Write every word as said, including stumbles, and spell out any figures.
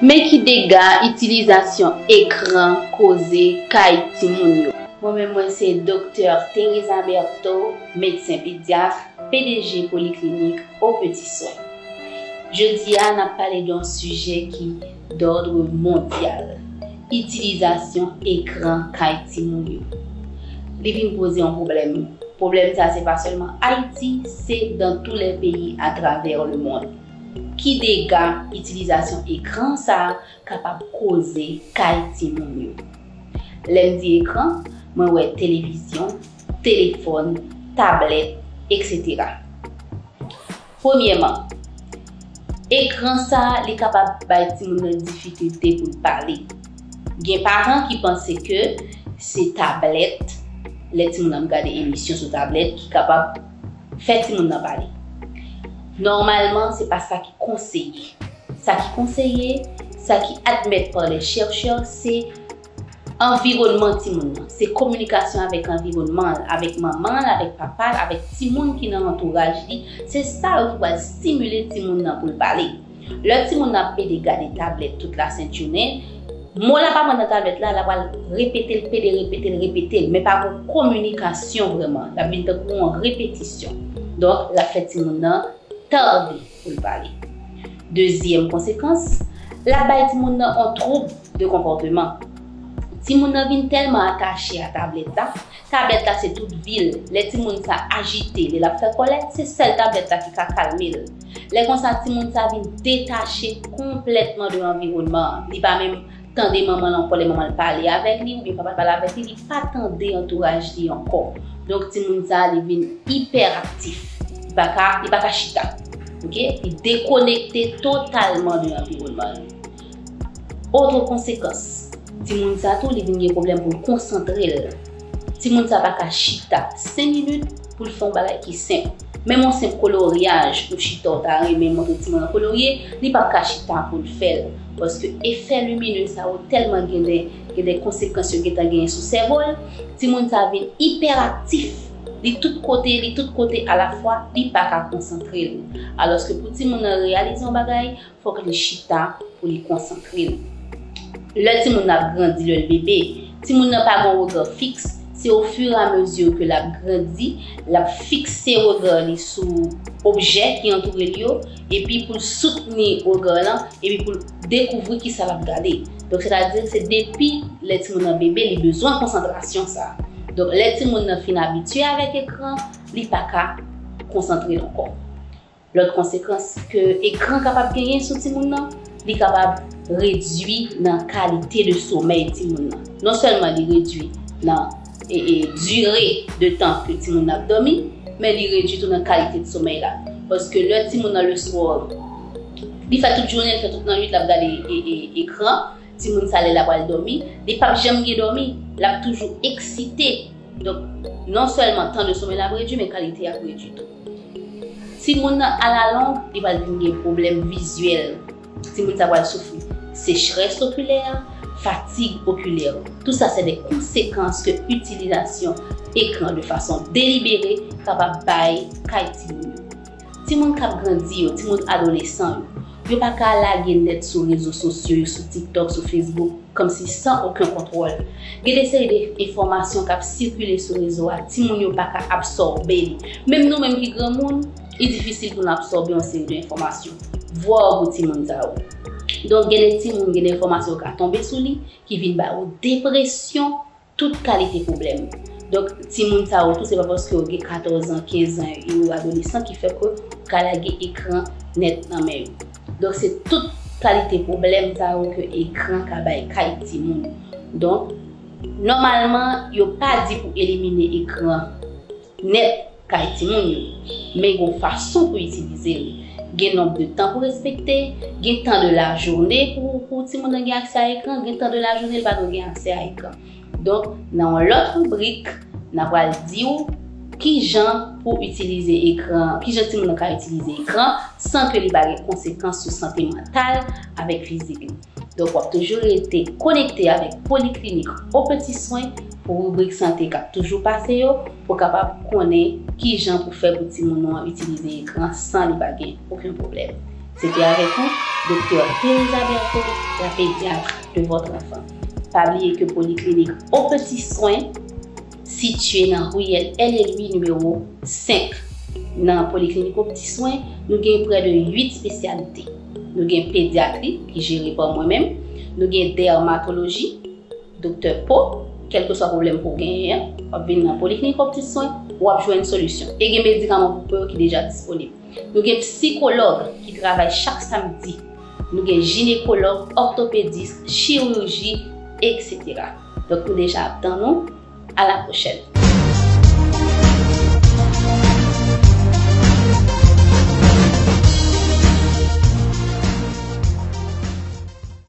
Men ki dega itilizasyon ekran koze kay timoun yo. Mwen menm, mwen se Doktè Teresa Bertho, medsen pedyat, P D G Poliklinik Aux Petits Soins. Jodi a, n ap pale de yon sijè ki d'ordre mondyal, itilizasyon ekran kay timoun yo. Li vin poze yon pwoblèm. Pwoblèm sa, se pa sèlman Ayiti, se dans tous les pays à travers le monde. Ki dega itilizasyon ekran sa kapab koze kay timoun yo? Lè m di ekran, mwen wè televizyon, telefòn, tablèt, etsetera. Premyèman, ekran sa, li kapab bay timoun nan difikilte pou l pale. Gen paran ki panse ke se tablèt, lè timoun nan ap gade emisyon sou tablèt, ki kapab fè timoun nan pale. Nòmalman, se pa sa ki konseye. Sa ki konseye, sa ki admèt pa les chercheurs, se anviwònman timoun nan. Se kominikasyon avèk anviwònman l, avèk manman l, avèk papa l, avèk timoun ki nan antouraj li. Se sa yo ki pral estimile timoun nan pou l pale. Lè timoun nan ap pede gade tablèt tout lasent jounen, mo l ap aprann nan tablèt la, l ap pral repete l, pede repete l, repete l, men pa gen kominikasyon vrèman. L ap vin tankou yon repetisyon. Donk, l ap fè timoun nan tande pou l pale. Dezyèm konsekans, l ap bay timoun nan yon twoub de konpòteman. Timoun nan vin tèlman atache a tablèt la, tablèt la se tout vi l. Lè timoun sa ajite, lè l ap fè kòlè, se sèl tablèt la ki ka kalme l. Lè konsa, timoun sa vin detache konplètman de anviwònman an. Li pa menm tande manman l ankò lè manman l pale avèk li oubyen papa l pale avèk li, li pa tande antouraj li ankò. Donk, timoun sa, li vin ipèaktif. Li pa ka, li pa ka chita. Oke? Li dekonekte totalman de anviwònman li. Otre konsekans, timoun sa tou, li vin gen pwoblèm pou l konsantre l. Timoun sa pa ka chita senk minit pou l fè yon bagay ki senp. Menm yon senp koloryaj, ou chita, ou ta renmen montre timoun nan kolorye, li p ap ka chita pou l fè l. Paske efè limine sa yo tèlman gen de, gen de konsekans yo gentan genyen sou sèvo l, timoun sa vin ipèaktif. Li tout kote, li tout kote alafwa, li pa ka konsantre l. Alòske pou timoun nan reyalize yon bagay, fòk li chita pou li konsantre l. Lè timoun nan ap grandi, lè l bebe, timoun nan pa gen yon rega fiks. Se ofiramezi ke l ap grandi, l ap fikse rega li sou objè ki antoure l yo, epi pou l soutni rega lan, epi pou l dekouvri kisa l ap gade. Donk, sètadi, se depi lè timoun nan bebe, li bezwen konsantrasyon sa. Donk, lè timoun nan fin abitye avèk ekran, li pa ka konsantre l ankò. Lòt konsekans ke ekran kapab genyen sou timoun nan, li kapab redui nan kalite de somèy timoun nan. Non sèlman li redui nan e, e, dire de tan ke timoun nan ap dòmi, men li redui tou nan kalite de somèy la. Paske lè timoun nan le soir, li fè tout jounen, li fè tout lannwit, l ap gade e, e, ekran, timoun sa lè l ap al dòmi, li p ap janm gen dòmi, l ap toujou eksite. Donk, non sèlman tan de somèy la ap redui, men kalite a ap redui tou. Timoun nan, alalong, li pral vin gen pwoblèm vizyèl. Timoun sa pral soufri sechrès okilè, fatig okilè. Tout sa, se de konsekans ke itilizasyon ekran de fason delibere kapab bay kay timoun yo. Timoun k ap grandi yo, timoun adolesan yo, yo pa ka lage nèt sou rezo sosyo yo, sou TikTok, sou Facebook, kòmsi san okenn kontwòl. Gen de seri de enfòmasyon k ap sikile sou rezo a, timoun yo pa ka absòbe li. Menm nou menm ki granmoun, li difisil pou n absòbe yon seri de enfòmasyon. Vwa pou timoun sa yo. Donk, gen de timoun, gen de enfòmasyon yo ka tonbe sou li, ki vin ba yo depresyon, tout kalite pwoblèm. Donk, timoun sa yo tou, se pa paske yo gen katòz an, kenz an, yo adolesan ki fè ke yo ka lage ekran nèt nan men yo. Donk, se tout kalite pwoblèm sa yo ke ekran ka bay kay timoun. Donk, nòmalman, yo pa di pou elimine ekran nèt kay timoun yo, men gen yon fason pou itilize l. Gen nonb de tan pou respekte, gen tan de lajounen pou, pou timoun nan gen aksè a ekran, gen tan de lajounen li pa dwe gen aksè a ekran. Donk, nan yon lòt ribrik, n a pral di w kijan pou itilize ekran, kijan timoun nan ka itilize ekran san ke li pa gen konsekans sou sante mantal avèk fizik li. Donk, w ap toujou rete konekte avèk Poliklinik Aux Petits Soins pou ribrik sante k ap toujou pase yo, pou w kapab konnen kijan pou fè pou timoun ou an itilize ekran san li pa gen okenn pwoblèm. C'était avec vous, Docteur Teresa Berthaud, la pédiatre de votre enfant. Pa bliye ke Poliklinik Aux Petits Soins sitiye nan riyèl L L huit nimewo senk. Nan Poliklinik Aux Petits Soins, nou gen prè de uit espesyalite. Nou gen pedyatri, ki jere pa mwen menm. Nou gen dèmatoloji, doktè po, kèlkeswa pwoblèm ke w genyen an, w ap vin nan Poliklinik Aux Petits Soins, w ap jwenn solisyon. E gen medikaman pou po yo ki deja disponib. Nou gen psikològ ki travay chak samdi. Nou gen jinekològ, òtopedis, chiriji, et cetera. Donk, nou deja ap tann ou. À la prochaine.